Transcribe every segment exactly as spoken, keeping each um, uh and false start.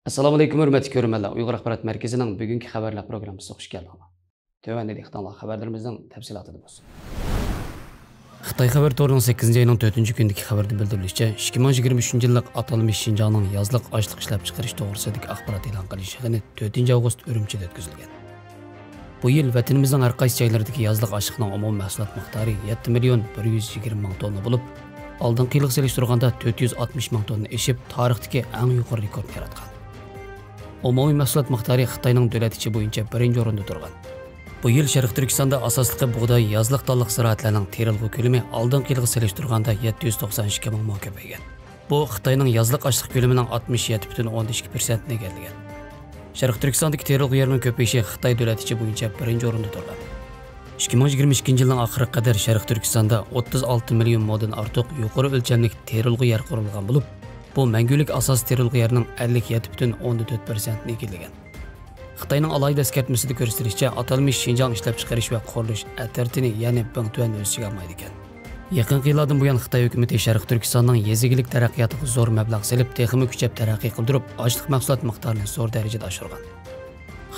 ئەسسالامۇئەلەيكۇم، ھۆرمەتلىك كۆرۈرمەنلەر. ئۇيغۇر ئاخبارات مەركىزىنىڭ بۈگۈنكى خەۋەرلەر پروگراممىسىغا خۇش كەلدىڭلار. تۆۋەندە دىققىتىڭلار خەۋەرلىرىمىزنىڭ تەپسىلاتىدا بولسۇن. خىتاي خەۋەر تورىنىڭ سەككىزىنچى ئاينىڭ تۆتىنچى كۈنىدىكى خەۋىرىدە بىلدۈرۈلۈشىچە، ئىككى مىڭ يىگىرمە ئۈچىنچى يىللىق ئاتالمىش شىنجاڭنىڭ يازلىق ئاشلىق ئىشلەپچىقىرىش توغرىسىدىكى ئاخبارات ئېلان قىلىش يىغىنى تۆتىنچى ئاۋغۇست ئۈرۈمچىدە ئۆتكۈزۈلگەن. بۇ يىل ۋەتىنىمىزنىڭ ھەر قايسى جايلىرىدىكى يازلىق ئاشلىقنىڭ ئومۇمىي مەھسۇلات مىقدارى يەتتە مىليون بىر يۈز يىگىرمە مىڭ توننا بولۇپ، ئالدىنقى يىلغا سېلىشتۇرغاندا تۆت يۈز ئاتمىش مىڭ توننا ئېشىپ، تارىختىكى ئەڭ يۇقىرى رېكورتنى ياراتقان. ئومۇمىي مەھسۇلات مىقدارى خىتاينىڭ دۆلەت ئىچى بويىچە بىرىنچى ئورۇندا تۇرغان. بۇ يىل شەرقىي تۈركىستاندا ئاساسلىقى بۇغداي، يازلىق دانلىق زىرائەتلەرنىڭ تېرىلغۇ كۆلىمى ئالدىنقى يىلغا سېلىشتۇرغاندا يەتتە يۈز توقسان ئىككى مىڭ مو كۆپەيگەن. بۇ خىتاينىڭ يازلىق ئاشلىق كۆلىمىنىڭ ئاتمىش يەتتە پۈتۈن ئوندىن ئىككى پىرسەنتىنى ئىگىلىگەن. شەرقىي تۈركىستاندىكى تېرىلغۇ يەرنىڭ كۆپىيىشى خىتاي دۆلەت ئىچى بويىچە بىرىنچى ئورۇندا تۇرغان. ئىككى مىڭ يىگىرمە ئىككىنچى يىلنىڭ ئاخىرىغا قەدەر شەرقىي تۈركىستاندا ئوتتۇز ئالتە مىليون مودىن ئارتۇق يۇقىرى ئۆلچەملىك تېرىلغۇ يەر قۇرۇلغان بولۇپ، بۇ مەڭگۈلۈك ئاساسىي تېرىلغۇ يەرنىڭ ئەللىك يەتتە پۈتۈن ئوندىن تۆت پىرسەنتنى ئىگىلىگەن. خىتاينىڭ ئالاھىدە ئەسكەرتمىسىدە كۆرسىتىلىشىچە، ئاتالمىش شىنجاڭ ئىشلەپچىقىرىش ۋە قۇرۇلۇش ئەترىتىنى، يەنى بىڭتۈەننى ئۆز ئىچىگە ئالمايدىكەن. يېقىنقى يىللاردىن بۇيان خىتاي ھۆكۈمىتى شەرقىي تۈركىستاننىڭ يېزا ئىگىلىك تەرەققىياتىغا زور مەبلەغ سېلىپ، تېخىمۇ كۈچەپ تەرەققىي قىلدۇرۇپ، ئاشلىق مەھسۇلات مىقدارىنى زور دەرىجىدە ئاشۇرغان.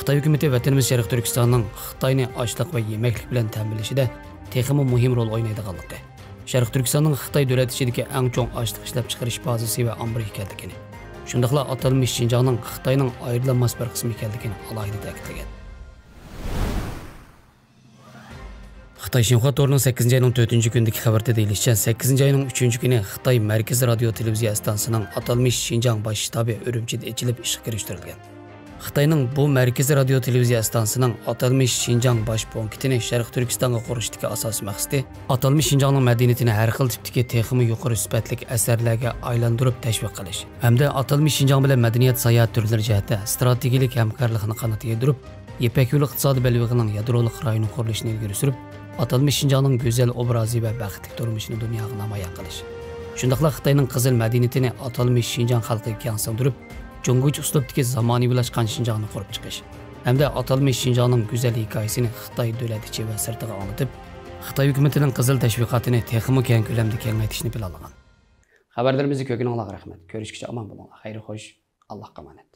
خىتاي ھۆكۈمىتى ۋەتىنىمىز شەرقىي تۈركىستاننىڭ خىتاينى ئاشلىق ۋە يېمەكلىك بىلەن تەمىنلىشىدە تېخىمۇ مۇھىم رول ئوينايدىغانلىقى، شەرقىي تۈركىستاننىڭ خىتاي دۆلەت ئىچىدىكى ئەڭ چوڭ ئاشلىق ئىشلەپچىقىرىش بازىسى ۋە ئامبىرى ئىكەنلىكىنى، شۇنداقلا ئاتالمىش شىنجاڭنىڭ خىتاينىڭ ئايرىلماس بىر قىسمى ئىكەنلىكىنى ئالاھىدە تەكىتلىگەن. خىتاي شىنخۇا تورىنىڭ سەككىزىنچى ئاينىڭ تۆتىنچى كۈنىدىكى خەۋىرىدە دېيىلىشىچە، سەككىزىنچى ئاينىڭ ئۈچىنچى كۈنى خىتاي مەركىزىي رادىيو تېلېۋىزىيە ئىستانسىسىنىڭ ئاتالمىش شىنجاڭ باش شتابى ئۈرۈمچىدە ئېچىلىپ ئىشقا كىرىشتۈرۈلگەن. خىتاينىڭ بۇ مەركىزىي رادىيو تېلېۋىزىيە ئىستانسىسىنىڭ ئاتالمىش شىنجاڭ باش پونكىتىنى شەرقىي تۈركىستانغا قۇرۇشتىكى ئاساسىي مەقسىتى ئاتالمىش شىنجاڭنىڭ مەدەنىيىتىنى ھەر خىل تىپتىكى تېخىمۇ يۇقىرى سۈپەتلىك ئەسەرلەرگە ئايلاندۇرۇپ تەشۋىق قىلىش ھەمدە ئاتالمىش شىنجاڭ بىلەن مەدەنىيەت ساياھەت تۈرلىرى جەھەتتە ئىستراتېگىيەلىك ھەمكارلىقنى قانات يايدۇرۇپ، يىپەك يولى ئىقتىسادىي بەلبېغىنىڭ يادرولۇق رايونى قۇرۇلۇشىنى ئىلگىرى سۈرۈپ، ئاتالمىش شىنجاڭنىڭ گۈزەل ئوبرازى ۋە بەختلىك تۇرمۇشىنى دۇنياغا نامايان قىلىش، شۇنداقلا خىتاينىڭ قىزىل مەدەنىيىتىنى ئاتالمىش شىنجاڭ خەلقىگە كەڭ سىڭدۈرۈپ، جۇڭگوچە ئۇسلۇبتىكى زامانىۋىلاشقان شىنجاڭنى قۇرۇپ چىقىش ھەمدە ئاتالمىش شىنجاڭنىڭ گۈزەل ھېكايىسىنى خىتاي دۆلەت ئىچى ۋە سىرتىغا ئاڭلىتىپ، خىتاي ھۆكۈمىتىنىڭ قىزىل تەشۋىقاتىنى تېخىمۇ كەڭ كۆلەمدە كېڭەيتىشنى پىلانلىغان. خەۋەرلىرىمىزنى كۆرگىنىڭلارغا رەھمەت. كۆرۈشكىچە ئامان بولۇڭلار. خەير خوش. ئاللاھقا ئامانەت.